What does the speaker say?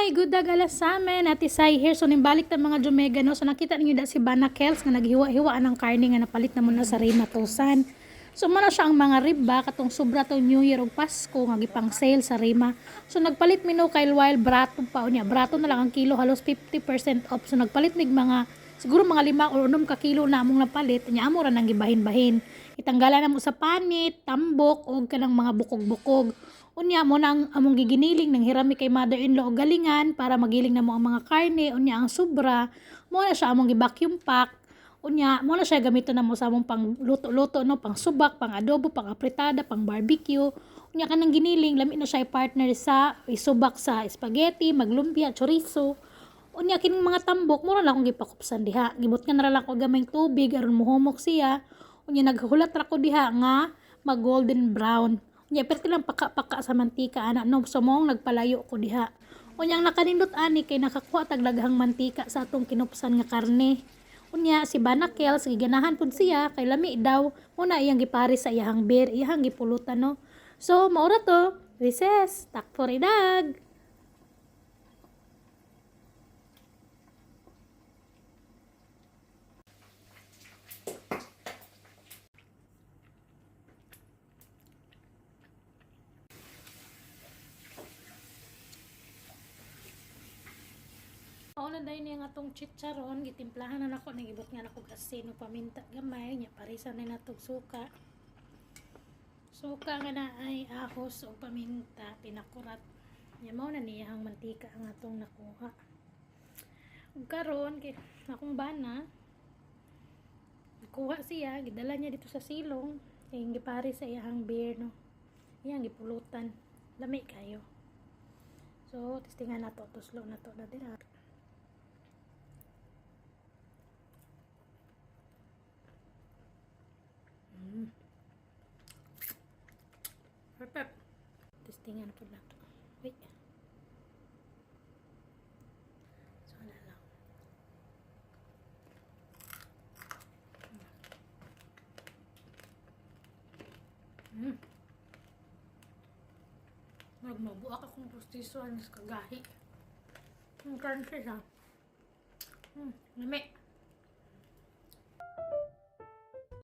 Hi, good dag alas sa amin. Ate Sai here. So, nimbalik ta mga Jomega, no? So, nakita ninyo da si Bana Kels nga naghiwa-hiwa ng karne nga napalit na muna sa Reyna Tusan. So, muna siya ang mga ribba katong sobra to New Year ug Pasko nga gipang sale sa Rema. So, nagpalit mi no kay while brato pa unya. Brato na lang ang kilo, halos 50% off. So, nagpalit mig mga siguro mga 5 or 6 ka kilo na among napalit. Nya amo ra nang gibahin-bahin. Itanggalan na mo sa panit, tambok og kanang mga bukog-bukog. Unya mo nang among giginiling nang hirami kay mother-in-law og galingan para magiling na mo ang mga karne. Unya ang sobra mo na siya among gi-vacuum pack. Unya mo na siya gamiton na mo sa among pang luto-luto, no, pang subak, pang adobo, pang apritada, pang barbecue. Unya kanang giniling lami na siya partner sa isubak sa spaghetti, maglumpia, chorizo. Unya kining mga tambok mo ra lang akong gipakupsan diha. Gibot nga na lang ko gamayng tubig aron mohumok siya. Unya naghulat ra ko diha nga mag golden brown. Unya perti lang paka-paka sa mantika ana, no. So mong nagpalayo ko diha. Unya ang nakanindot ani kay nakakuha tag daghang mantika sa atong kinupsan nga karne. Unya si Bana Kels giganahan pud siya kay lami daw, muna iyang gipari sa iyahang beer, iyahang gipulutan, no. So maura to. Recess, tak for idag. Mauna dahil niya nga atong chicharon, gitimplahan na nako, nagibot nga nako asin o paminta gamay, nya parisan na natog suka. Suka nga na ay ahos o paminta, pinakurat. Nya mao na niya ang mantika ang atong nakuha. Ug karon kay akong bana, kuha siya, gidala niya dito sa silong, kay gipari sa iyang beer, no. Iyang gipulutan. Lami kayo. So, testingan nato, tuslo na to na dira. Perfect. Testingan po na to. Wait. So, ano lang. Nagmabuak akong pustiso anis kagahi. Ang crunchy siya. Lami.